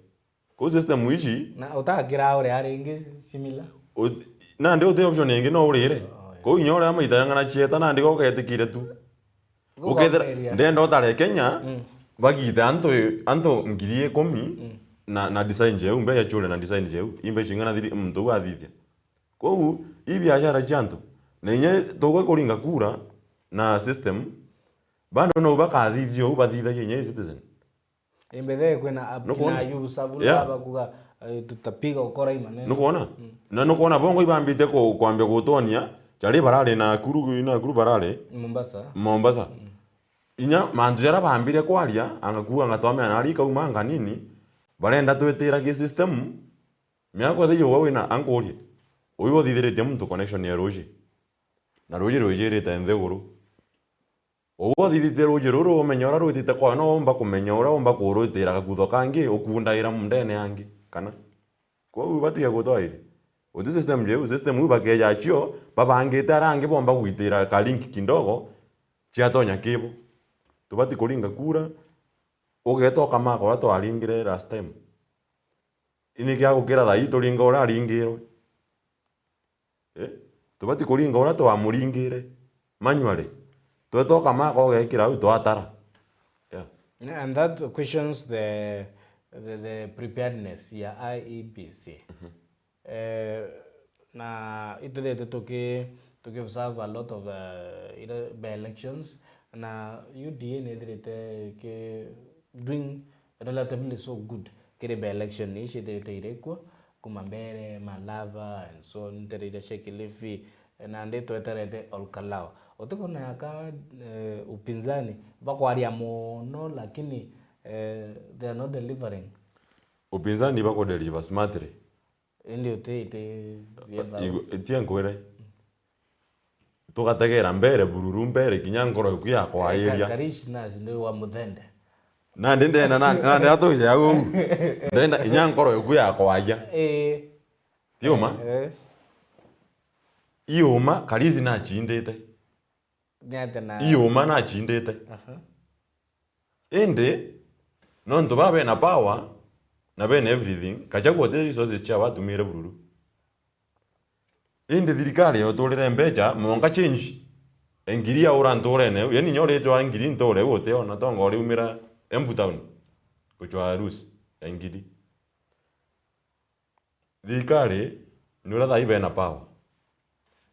Kwou system ici Na utakira uria ringi similar? Ut-, nandi uti option ingi no urire. Oh, yeah. Kwou inya uria maita yang'ana cieta nandi go ugetikire tu. Ukethira Gukomeria. Ndenda utare Kenya, Mm. bagite antu, antu ngiri ikumi Mm. na, na design jeu, mbecha ciure na design jeu. Imbecha ing'ana thiri, muntu u athithia. Kwou, i biashara cia antu. Na inya tugwe kuringa kura na system, bado no bakathithia u bathithagia inya E-Citizen. Imbethe kwina app Nukwona? na Ayub Savula Yeah. bakuga, eh, tutapiga ukora i maneno. Nukwona? Mm. Na nukwona bongo ibambite ku-, kwambia gutonia, jari barari Nakuru, Nakuru barari Mombasa. Mombasa. Mm. Inya mantu jaria bambire kwaria, anga kuuga anga twamea nari ikauma anga nini, barenda twitira ki system, miaka ithatu uga wina ankurie. Uyu uthithiritie muntu connection ya ruji. Na ruji rwijirite nthiguru. Uu uthithitie ruuji ruru, umenya uria rwitite kwao, no umba kumenya uria umba kurwitira gakutho kangi, ukundaira mundene yangi, kana? Kwou batige gutwairi. Uti system jeu, system iu bakeja acio, babangite aria angi bomba gwitira ka link kidogo, ciatonya kibo. Tubati kuringa kura, ugeta ukamaka uria twaringire last time. Ini kia gukira thaa ii turinga uria aringirwe. Eh? Tubati kuringa uria twamuringire. Manually. Tweta ukamaka ugekira au twatara. Yeah. And that questions the, the, the preparedness ya I E B C. Mhm. Eh, na itwithite tuki, tuki observe a lot of, eh, ira by elections, na U D A nithirite ki doing relatively so good kiri by election ici ithirite irikwo kuma mbere, Malava and so on, ntere iria cia Kilifi, eh, nandi tweterete Ol Kalou. Utikwona yaka, eh, upinzani bakwaria mono lakini, eh, they are not delivering. Upinzani bakudeliver smartly. Indi uti, iti, bietha Igu-, itia nkwire. Tugategera mbere, bururu mbere, kinya nkoro yaku yakwairia. Ka-, Karish na ni wa muthende. Nandi ndenda, na, nandi atuje au. Ndenda kinya nkoro yaku yakwairia. Eh. Ti uma? Eh. I uma, Karish nachindite. Ni atia na I uma nachindite. Aha. Indi, nontu baa bena power, na bena everything, Gachagua uti resources cia batumire bururu. Indi thirikari yoturire mbecha, monka change. Engiri aura nturene, yani nyoritwe engiri nture, utiona tonga uriumira Embu town, guchwa rusi, engiri. Thirikari ni uria thaa ii bena power.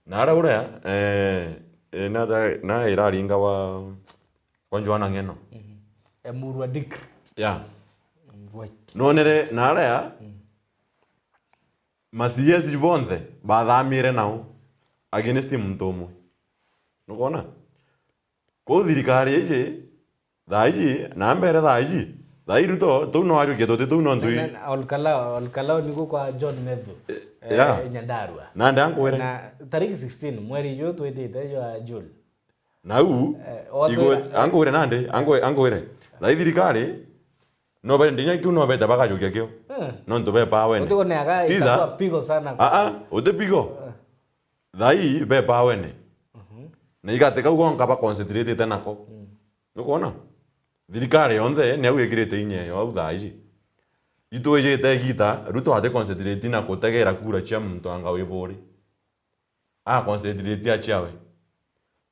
Na aria uria, eh, eh, na tha-, na iraringa wa, kwa Joanna Ng'eno. Mhm. Emurua Dick. Yeah. Right. Nonere na aria, Mm. ma C S bonthe bathamire nao against muntu umwe. Nukwona? Kwou thirikari iji, thaa iji, na mbere thaa iji, thaa ii Ruto, tuu no ariukie tuti tuu nontu i- Na, na, Ol Kalou, Ol Kalou niguo kwa John Methu, Eh, eh, yeah. Nyandarua. Nandi ankwire. Na tariki sixteen, mweri juu twitite jwa June. Nau, Eh, otu igwe-, ira- ankwire nandi, ankwe-, ankwire. Thaa ii thirikari, no bende inya kiu no bete bakajukia kio. Eh. Nontu be power-ene. Utuko ne aga Sikiza. Itakuwa pigo sana. Ah, ah, uti pigo. Eh. Thaa ii be power-ene. Mhm. Na igate kau gonka ba concentrate-ite nako. Mm. Nukwona? Thirikari yonthe ni au ikirite inya eyo au thaa iji. Itwijite igita, Ruto ati concentrate na kutegera kura cia muntu anga wi buri. A concentrate aciawe.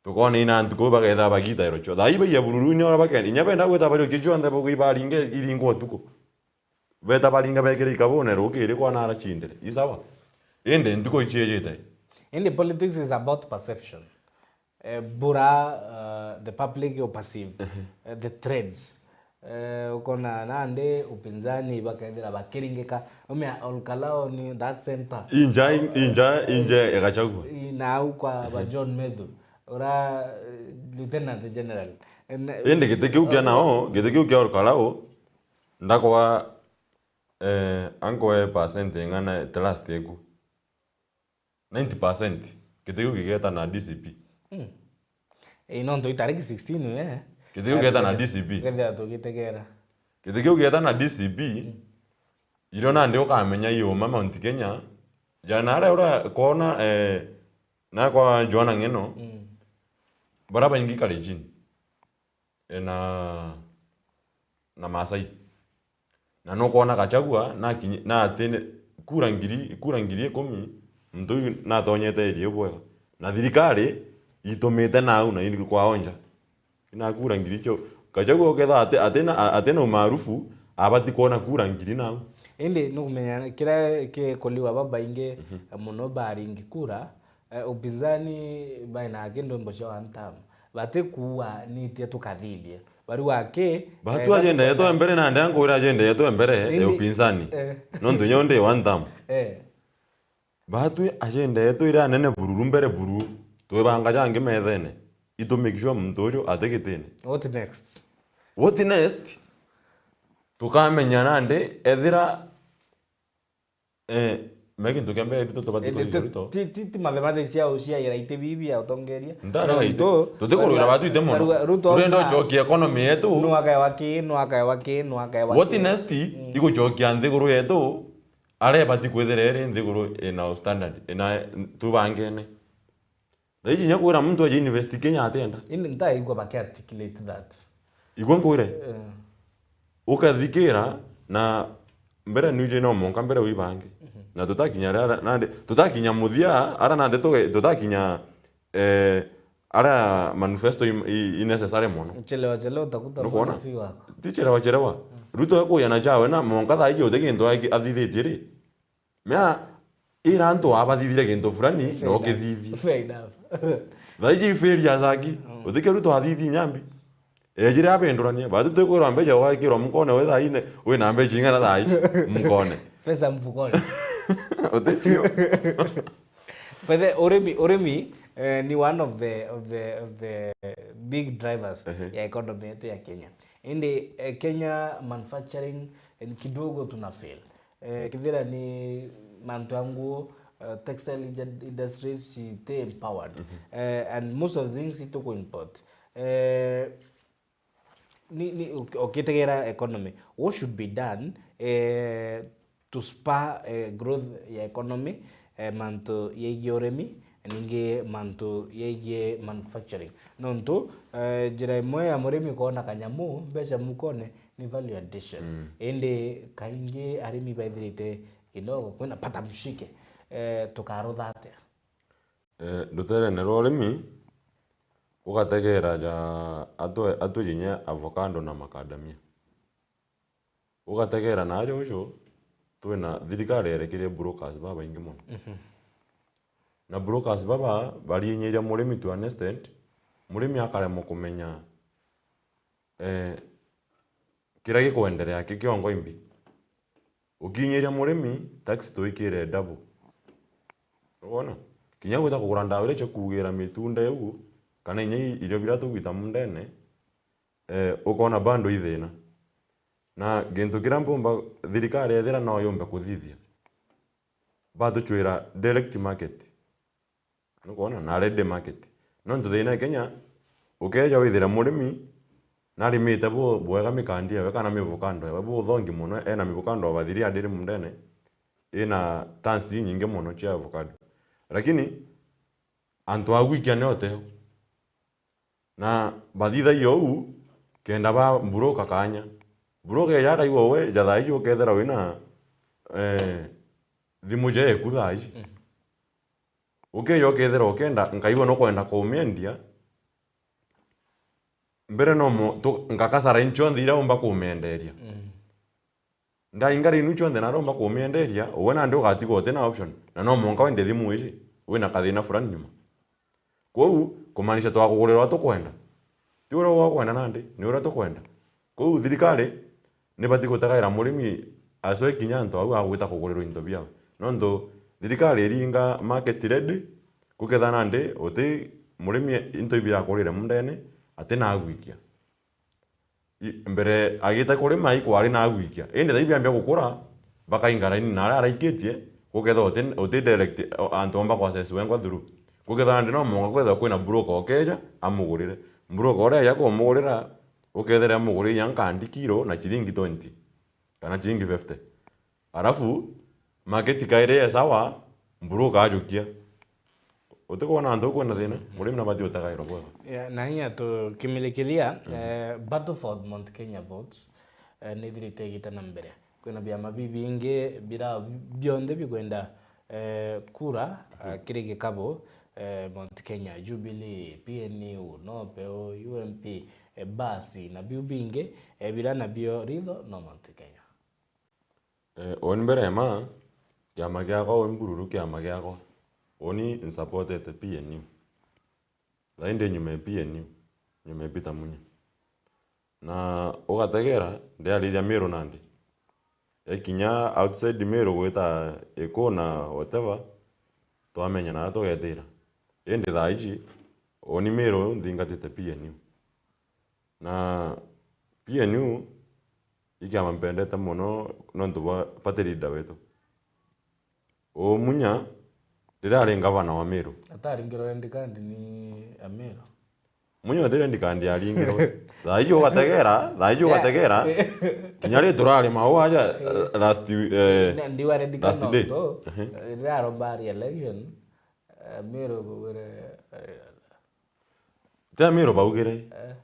Tukona ina ntuku bagetha bagita ero cio. Thaa ii baiya bururu inya ora bakeni. Inya benda gwita bario kichwa nthe bugi baringe iringo utuku. Beta baringa bekire ikabune rukiri kwa nara chindire. I sawa? Indi ntuku ichiejite. Indi politics is about perception. Eh, bura, uh, the public you perceive, Ehe. Uh, the threats. Eh, ukona nandi upinzani bakethira bakiringika. Umea Ol Kalou ni that center. Inja, inja, inja ya Gachagua. I-, nau kwa ba John Methu. Ura, eh, Lieutenant General. En-, Indi giti kiu kia nao, giti kiu kia Ol Kalou, ndakwa, eh, ankoe percent ing'ana trust eku. Ninety percent. Giti kiu gigeta na D C P. Mm. Eh, nontu itariki sixteen we. Giti kiu geta na D C P. Kethira tugitegera. Giti kiu geta na D C P. Irio nandi ukamenya iuma Mount Kenya. Jana aria ura kwona, eh, na kwa Joanna Ng'eno. Mm. Bara baingi Kalenjin. E na, na Maasai. Na nukwona Gachagua nakinyi-, natine kura ngiri, kura ngiri ikumi, muntu uyu natonyete area iu bwega. Na thirikari itumite nau na indi kwaonja. Ina kura ngiri cio. Gachagua ukethira ati-, atina, a-, atina umaarufu, abati kwona kura ngiri nau. Indi nukumenya kiria kikuliwa babaingi muno baringi kura, eh, upinzani baina kindu mbo cia one term. Batikuua nitia tukathithia. Bariuga ki, Batu eh, agenda yetu ya mbere nandi ankwira agenda yetu ya mbere ya upinzani. Eh. Nontu nyo ndi one term. Eh. Batwi agenda yetu iria nene bururu mbere bururu. Twibanga jangi methene. Itu make sure muntu uju ati gitine. What next? What next? Tukamenya nandi ethira, eh, me gintu kia mbere Ruto tubati kuthithia Ruto. Ti, ti, ti mathematics cia uciaira iti bibi ya utongeria. Ndara ite. Tutikurwira batu ite mono. Turenda ucokia economy yetu. No akaewa ki, no akaewa ki, no akaewa ki. What next? Igucokia nthiguru yetu. Aria ibati kwithira iri nthiguru ina standard, ina tubangene. Thaiji inya kwira muntu aje university Kenya atienda. Indi ntaigua baki articulate that. Igua nkwire. Eh. Ukathikira na mbere nuje no monka mbere wibange. Na tutakinya rara nandi, tutakinya muthia, ara nandi tuge-, tutakinya, eh, ara manifesto i, i, i necessary mono. Chelewa chelewa utakuta. Nukwona? Mwana si wako. Ti chelewa chelewa. Ruto ekuya na chawe na monka thaiji uti gintu aki-, athithitie ri. Mea, ira antu abathithire gintu fulani, no kithithi. Fair enough. Thaiji i failures aki, utike Ruto athithi nyambi. Ejire abenduranie, batu tukwirwa mbeca ugakirwa mukone we thaine, wina mbeca ing'ana thai mukone. Pesa mfukoni. Uticio. But the urimi, urimi, eh, ni one of the, of the, of the big drivers ya economy yetu ya Kenya. Indi, eh, Kenya manufacturing, eh, kidogo tuna fail. Eh, kethira ni mantu ya nguo, eh, textile indu-, industries citi empowered. Eh, and most of the things ituku import. Eh, ni, ni, uki-, ukitegera economy, what should be done, eh, to spur, eh, growth ya economy, eh, mantu yaigie urimi, ningi mantu yaigie manufacturing. Nontu, eh, njira imwe ya murimi kwona kanyamu, mbeca mukone, ni value addition. Indi kaingi arimi baithirite kidogo kwina pata mshike, eh, tukarutha atia? Eh, ruterene rwa urimi, ugategera ja atwe, atwe jinya avocado na macadamia. Ugategera na aja ucio, twina thirikari yerekirie brokers babaingi mono. Na brokers baba bariinyiria murimi to an extent, murimi akaremwa kumenya, eh, kiria gikwenderea ki kiongo imbi. Ukinyiria murimi, tax twikire double. Wona? Kinya gwita kugura ndawa iria cia kuugira mitunda iu, kana inya i-, irio biria tugwita mundene, eh, ukona bado i thina. Na gintu kiria mpumba thirikari ethira no yumbe kuthithia, batuchwira direct market. Nukwona? Na ready market. Nontu thina e Kenya, ukeja withire murimi, narimite bu-, bwega mikandi yawe kana mivukando yawe, buthongi mono, ena mivukando over three hundred mundene, ina tons inyingi mono cia avocado. Lakini, antu a gwikia ni oteo. Na bathithagia uu, kenda ba broker kanya. Broker eja akaigua we, ja thaa iji ukethira wina, eh, thimu ja eku thaa iji. Ukeja ukethira ukenda, nkaigua nukwenda kumiendia, mbere no mo-, tu-, ngakasara inchonthe iria umba kumienderia. Ndainga rintu cionthe naromba kumienderia, uwe nandi ugatigwa utina option, na no mwanka wende thimu iji, wina kathina fulani nyuma. Kwou, kumaanisha twakugurira uria tukwenda. Ti uria ukwenda nandi, ni uria tukwenda. Kou thirikari nibati gutagaira murimi aswe kinya antu au agwita kugurirwa into biao. Nontu thirikari iringa market ready, gukethira nandi uti murimi into ibiakurire mundene, ati na agwikia. I-, mbere agite kurima ikwari na agwikia. Indi thaa ibiambia gukura, bakainga raini na aria araikitie, gukethira uti, uti direct, o, antu omba ku access wengwa through. Gukethira nandi no mwanka kwethira kwina broker ukeja, amugurire. Broker uria eja kumugurira, ukethira amuguriria nkandi kiro na chiringi twenty, kana chiringi fifty. Arafu, market kairi e sawa, broker ajukia. Utikwona antu kwina thina, murimi nabati utagairwa bwega. Yeah, na inya tukimilikilia, eh, battle for Mount Kenya votes, eh, nithirite igita na mbere. Kwina biama bibingi bira bionthe bikwenda, eh, kura, ah, kiri gikabu, eh, Mount Kenya, Jubilee, P N U, Nopeu, U M P, eh, basi, na biu bingi, eh, bira nabio ritho no Mount Kenya. Eh, uni mbere ma, kiama giakwa, uni mbururu kiama giakwa. Uni nsupportete P N U. Thaa ii ndi nyuma ya P N U, nyuma ya Peter Munya. Na ugategera, ndiariria Meru nandi. Ekinya outside Meru gwita Iku na whatever, twamenya na tugetira. Indi thaa iji, uni Meru nthingatite P N U. Na P N U i kiama mpendete mono nontu bwa party leader wetu. Uu Munya, riria ari ngavana wa Meru. Ataringirwe red card ni Ameru. Munya uti red card aringirwe. Thaa iji ugategera, thaa iji ugategera. Kinya ri turari mau aja, eh, last, eh, na ndiwa red card last day. Nontu, ehe, riria aromba ari election, eh, Ameru baugire, eh, ti Ameru baugire. Eh.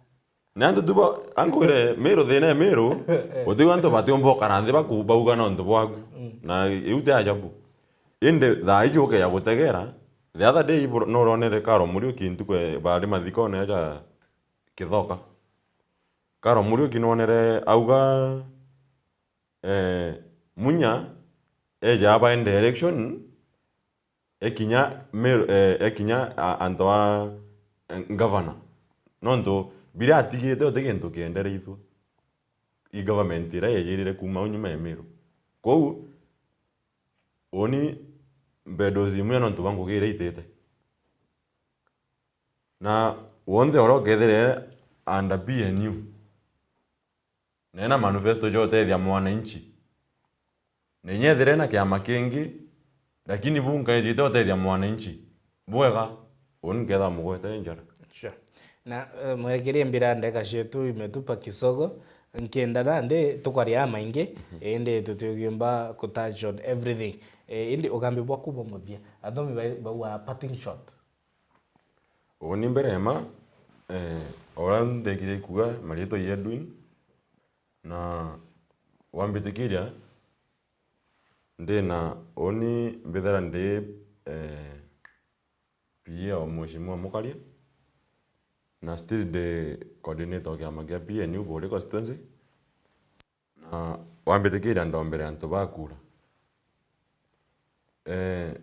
Ni antu tu ba, ankwire, Meru thina e Meru, guti antu batiumba ukara nthi baku-, bauga nontu bwaku. Mm. Na iu ti ajabu. Indi thaa iji ukeja gutegera, the other day ibur-, nuronere Karo Muriuki ntuku e, bari mathikone aja Kithoka. Karo Muriuki nonere auga, eh, Munya eja abaende election, ekinya Meru, eh, ekinya a-, antu a, eh, ngavana. Nontu biria atigite uti gintu kiendereithua i government iria yejirire kuuma au nyuma ya Meru. Kwou, uni mbedozi Munya nontu bwa ngugi iria itite. Na wonthe uria ukethire under P N U, na ena manifesto ja utethia mwananchi. Na inya ethire na kiama kingi, lakini bu nkaejite utethia mwananchi bwega, uni nketha mugwete njara. Sure. Na, eh, mwerekerie mbira ndeka cietu imetupa kisogo, nkienda nandi tukwaria amaingi, mhm, indi tutiugiumba ku touch on everything. Eh, indi ugambi bwaku bwa muthia, athomi ba-, bauga parting shot. Uni mbere ma, eh, uria ndekire kuga marietwa ya Edwin, na wambitikiria, ndina uni mbithira ndi, eh, P A wa Mheshimiwa Mukaria, na still ndi coordinator wa kiama kia P N U Buuri constituency. Na wambitikiria ndombere antu ba kura. Eh,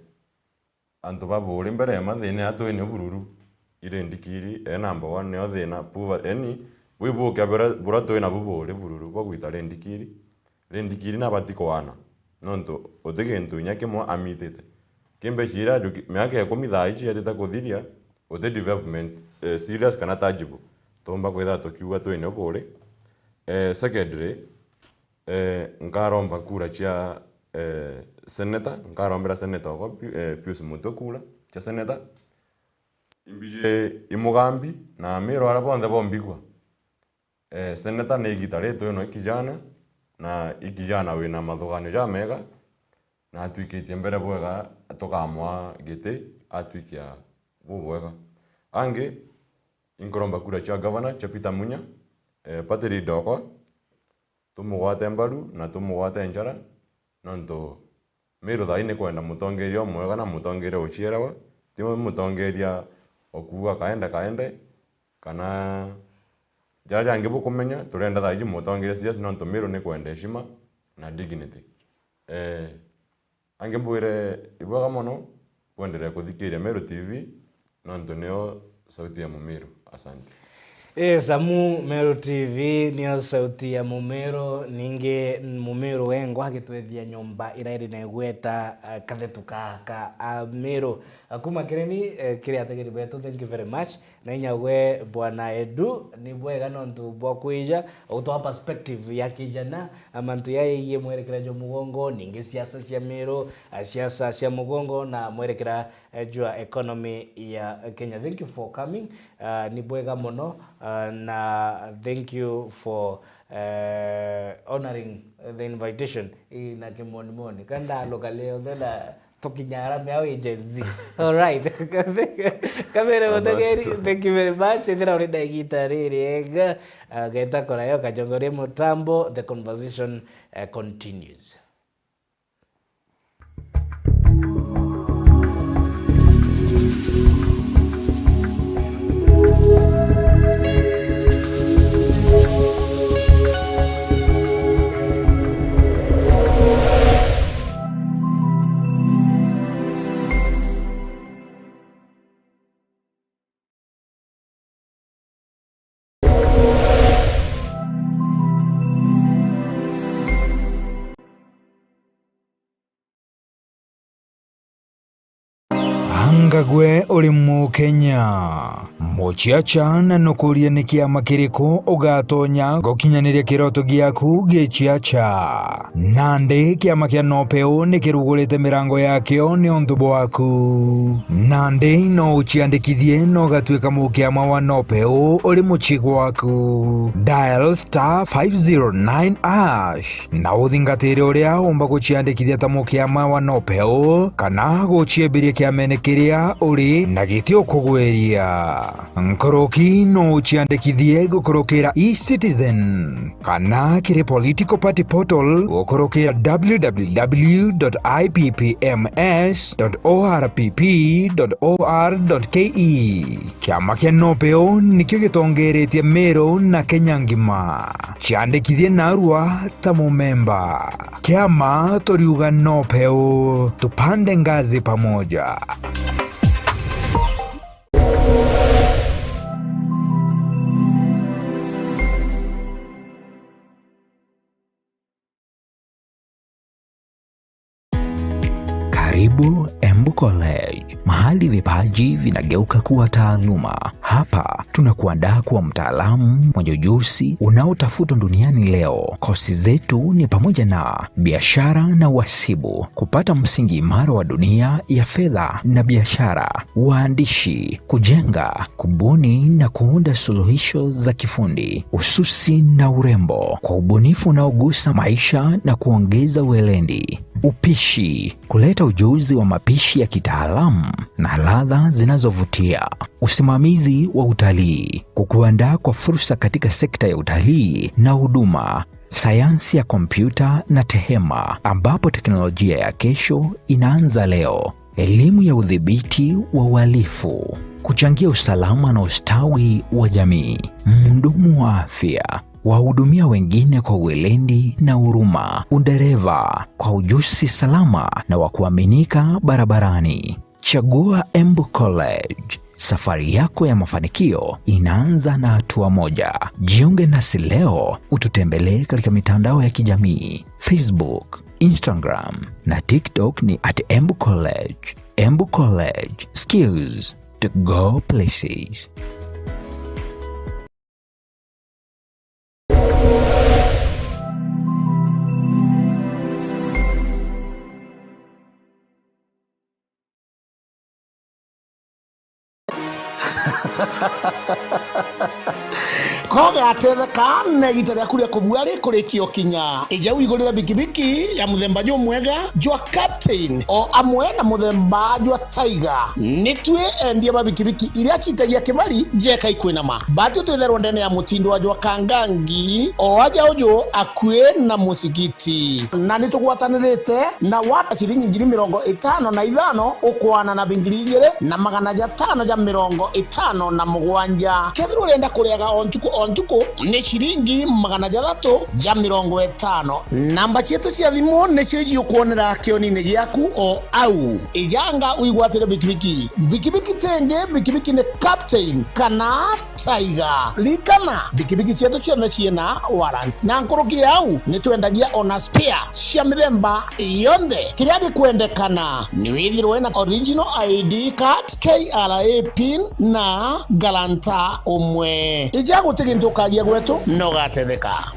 antu ba Buuri mbere ya mathina ya twine bururu, iri ndikiri, e number one nio thina, puva, yani, bwi bukia bura, bura twina bu Buuri bururu, bwa gwita ri ndikiri. Ri ndikiri nabati kwana, nontu uti gintu inya kimwe amitite. Kimbe ciira ajuki, miaka ikumi thaa iji yatite kuthiria, uti development, eh, serious kana tangible. Tumba kwithira tukiuga twine Buuri. Eh, secondly, eh, nkaromba kura cia, eh, senator, nkarombera senator wakwa Pi-, eh, Pius Mutwe kura cia senator. Imbiji i Mugambi na Amiru aria bonthe bombigua. Eh, senator ni igita ritwino i kijana, na i kijana wina mathuganio jamega, na atwikitie mbere bwega, tukamwa giti atwikia bubwega. Angi, inkuromba kura cia governor cia Peter Munya, eh, party leader okwa, tumugwate mbaru na tumugwate njara, nontu Miru thaa ii ni kwenda mutongeria umwega na mutongeria ucierewa, ti mutongeria okuuga kaende kaende, kana jaria jangi bukumenya. Turenda thaa iji mutongeria serious, nontu Miru ni kwenda heshima na dignity. Eh, angi mbwire ibwega mono, bwenderee kuthikiria Meru T V, nontu nio sauti ya Mumiru. Asante. Yes, amu Meru T V niyo sauti ya Mumiru, ningi Mumiru wengwa agitwethia nyomba ira iri na igweta, ah, kathetu ka, ka Amiru. Ah, kuma kireni, eh, kiri ategeri betu, thank you very much. Na inya gwe Bwana Edu, ni bwega nontu bwa kwija, utwa perspective ya kijana, ah, mantu ya yeigie mwerekera jwa mugongo, ningi siasa cia Miru, ah, siasa cia mugongo na mwerekera eh, jwa economy ya Kenya. Thank you for coming. Ah, ni bwega mono, ah, na thank you for, eh, honoring the invitation. Ii na kimonimoni. Ka ndaluka leo thela tukinyara mea wi Gen Z. All right. Kamere mutegeri, thank you very much. Ethira uri na igita ririega, ah, geta kurayo kajongorie mutambo, the conversation, eh, continues. Anga gwe uri Mukenya? Muciaca na nukuria ni kiama kiriku ugatonya gukinyaniria kiroto giaku giciaca? Nandi kiama kia Nopeu ni kirugurite mirango yakio niuntu bwaku. Nandi no uciandikithie na ugatuika mukiama wa Nopeu uri mucii gwaku. Dial star five zero nine hash na uthingatire uria umba guciandikithia ta mukiama wa Nopeu kana guciembiria kiamene kiria uri na giti ukugwiria. Nkuruki no uciandikithie gukurukira eCitizen kana kiri political party portal gukurukira w w w dot i p p m s dot o r p p dot o r dot k e. Kiama kia Nopeu nikio gitongeretie Meru na Kenya ngima. Ciandikithie narua ta mumemba. Kiama turiuga Nopeu, tupande ngazi pamoja. Karibu Embu College, mahali vipaji vinageuka kuwa taaluma. Hapa tunakuandaa kuwa mtaalamu mwenye ujuzi unaotafutwa duniani leo. Kosi zetu ni pamoja na biashara na uhasibu, kupata msingi imara wa dunia ya fedha na biashara, uandishi, kujenga, kubuni na kuunda suluhisho za kifundi, ususi na urembo, kwa ubunifu unaogusa maisha na kuongeza weledi, upishi, kuleta ujuzi wa mapishi ya kitaalamu na ladha zinazovutia, usimamizi wa utalii, kukuandaa kwa fursa katika sekta ya utalii na huduma, sayansi ya kompyuta na tehema, ambapo teknolojia ya kesho inaanza leo. Elimu ya udhibiti wa uhalifu, kuchangia usalama na ustawi wa jamii. Mhudumu wa afya, wahudumia wengine kwa weledi na huruma. Udereva, kwa ujuzi salama na wa kuaminika barabarani. Chagua Embu College. Safari yako ya mafanikio inaanza na hatua moja. Jiunge nasi leo, ututembelee katika mitandao ya kijamii, Facebook, Instagram na TikTok ni at Embu College. Embu College, skills to go places. Kogatetheka na igita riaku ria kubua rikurikia ukinya. Ija wigurire bikibiki ya muthemba jumwega jwa Captain o amwe na muthemba jwa Tiger. Ni twi endia ba bikibiki iria citagia kibari jeka ikwinama. Batio twitherwa ndene ya mutindo wa jwa Kangangi, o aja uju akui na musigiti. Na ni tugwatanirite na wata ciringi ngiri mirongo itano na ithano ukwana na bingiri igiri na magana jatano ja mirongo itano na mugwanja. Kethirwa urenda kuria o ntuku o ntuku ni ciringi magana jathatu ja mirongo itano. Namba cietu cia thimu nicio ijiukwonera kionini giaku o au. Ijanga uigwatire bikibiki. Bikibiki tingi, bikibiki ni Captain kana Tiger. Ririkana, bikibiki cietu cionthe ciina warrant. Na nkuruki ya au, ni twendagia ona spare cia mithemba yonthe. Kiria gikwendekana ni withirwe na original I D card, K R A pin na guarantor umwe. Ija guti gintu ukagia gwetu, na ugatetheka.